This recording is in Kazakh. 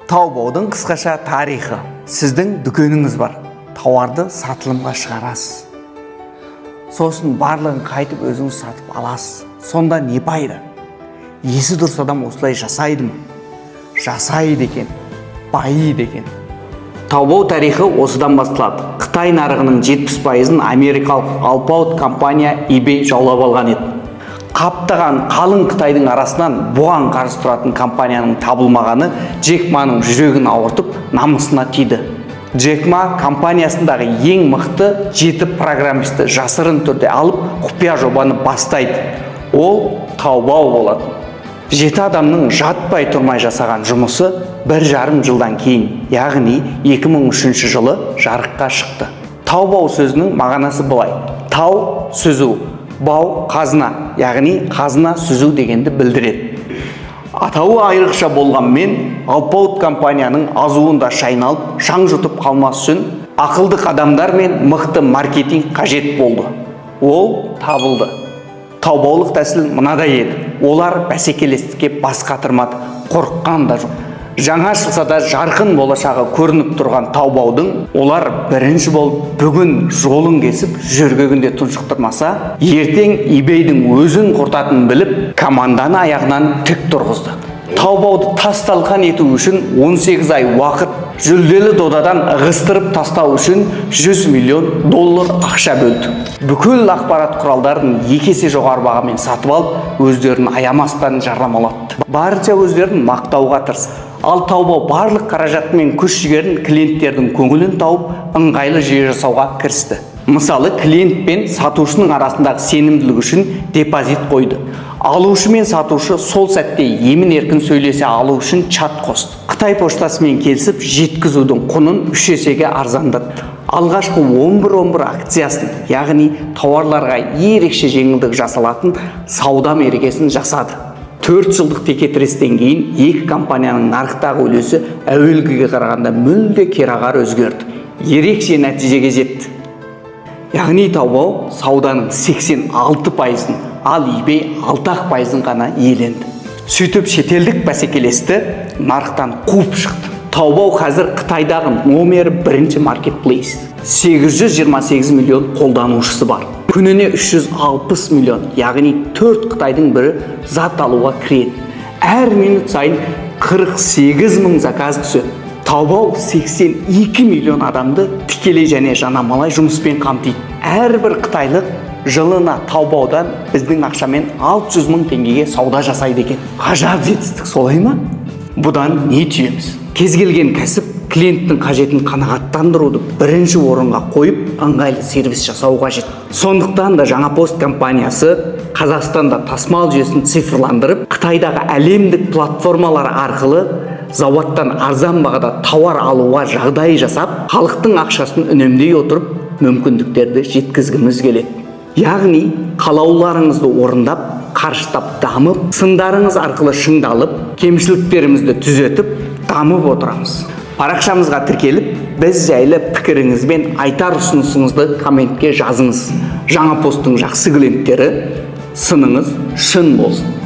Таобаудың қысқаша тарихы. Сіздің дүкеніңіз бар, тауарды сатылымға шығарасыз, сосын барлығын қайтып өзіңіз сатып аласыз. Сонда не пайда? Есі дұрыс адам осылай жасайды ма? Жасайды екен, байиды екен. Таобао тарихы осыдан басталады. Қытай нарығының 70%-ын америкалық алпауыт компания eBay жаулап алған еді. Қаптаған қалың қытайдың арасынан бұған қарсы тұратын компанияның табылмағаны Джек Маның жүрегін ауыртып, намысына тиді. Джек Ма компаниясындағы ең мықты жеті программисті жасырын түрде алып, құпия жобаны бастайды. Ол Таобао болатын. Жеті адамның жатпай тұрмай жасаған жұмысы 1,5 жылдан кейін, яғни 2003 жылы жарыққа шықты. Таобао сөзінің мағынасы былай: тау сүзу, бау қазына, яғни қазына сүзу дегенді білдіреді. Атауы айрықша болғанмен, алпауыт компанияның азуында шайналып, шаң жұтып қалмас үшін ақылды қадамдар мен мықты маркетинг қажет болды. Ол табылды. Таобаулық тәсіл мынадай еді: олар бәсекелестікке бас қатырмады, қорыққан да жоқ. Жаңа ашылса да, жарқын болашағы көрініп тұрған Таобаудың олар бірінші болып бүгін жолын кесіп, жөргегін де тұншықтырмаса, ертең eBayдің өзін құртатынын біліп, команданы аяғынан тік тұрғызды. Таобауды тас талқан ету үшін 18 ай уақыт, жүлделі додадан ығыстырып тастау үшін 100 миллион доллар ақша бөлді. Бүкіл ақпарат құралдарын екі есе жоғары бағамен сатып алып, өздерін аямастан жарнамалатты, барынша өздерін мақтауға тырысты. Ал Таобао барлық қаражаты мен күш жігерін клиенттердің көңілін тауып, ыңғайлы жүйе жасауға кірісті. Мысалы, клиент пен сатушының арасындағы сенімділік үшін депозит қойды. Алушы мен сатушы сол сәтте емін еркін сөйлесе алу үшін чат қосты. Қытай поштасымен келісіп, жеткізудің құнын үш есеге арзандатты. Алғашқы 11.11 акциясын, яғни тауарларға ерекше жеңілдік жасалатын сауда мерекесін жасады. 4 жылдық текетірестен кейін екі компанияның нарықтағы үлесі әуелгіге қарағанда мүлде кереғар өзгерді, ерекше нәтижеге жетті. Яғни Таобао сауданың 86%-ын, ал eBay 6-ақ пайызын ғана иеленді. Сөйтіп, шетелдік бәсекелесті нарықтан қуып шықты. Таобао қазір Қытайдағы номер бірінші маркетплейс. 828 миллион қолданушысы бар. Күніне 360 миллион, яғни төрт қытайдың бірі зат алуға кіреді. Әр минут сайын 48 мың заказ түседі. Таобао 82 миллион адамды тікелей және жанамалай жұмыспен қамтиды. Әрбір қытайлық жылына Таобаодан біздің ақшамен 600 мың теңгеге сауда жасайды екен. Ғажап жетістік, солай ма? Бұдан не түйеміз? Кез келген кәсіп клиенттің қажетін қанағаттандыруды бірінші орынға қойып, ыңғайлы сервис жасау қажет. Сондықтан да Жаңа Пост компаниясы Қазақстанда тасымал жүйесін цифрландырып, Қытайдағы әлемдік платформалар арқылы зауыттан арзан бағада тауар алуға жағдай жасап, халықтың ақшасын үнемдей отырып, мүмкіндіктерді жеткізгіміз келеді. Яғни қалауларыңызды орындап, қарыштап дамып, сындарыңыз арқылы шыңдалып, кемшіліктерімізді түзетіп, дамып отырамыз. Парақшамызға тіркеліп, біз жайлы пікіріңіз бен айтар ұсынысыңызды комментке жазыңыз. Жаңа Посттың жақсы клиенттері, сыныңыз шын болсын.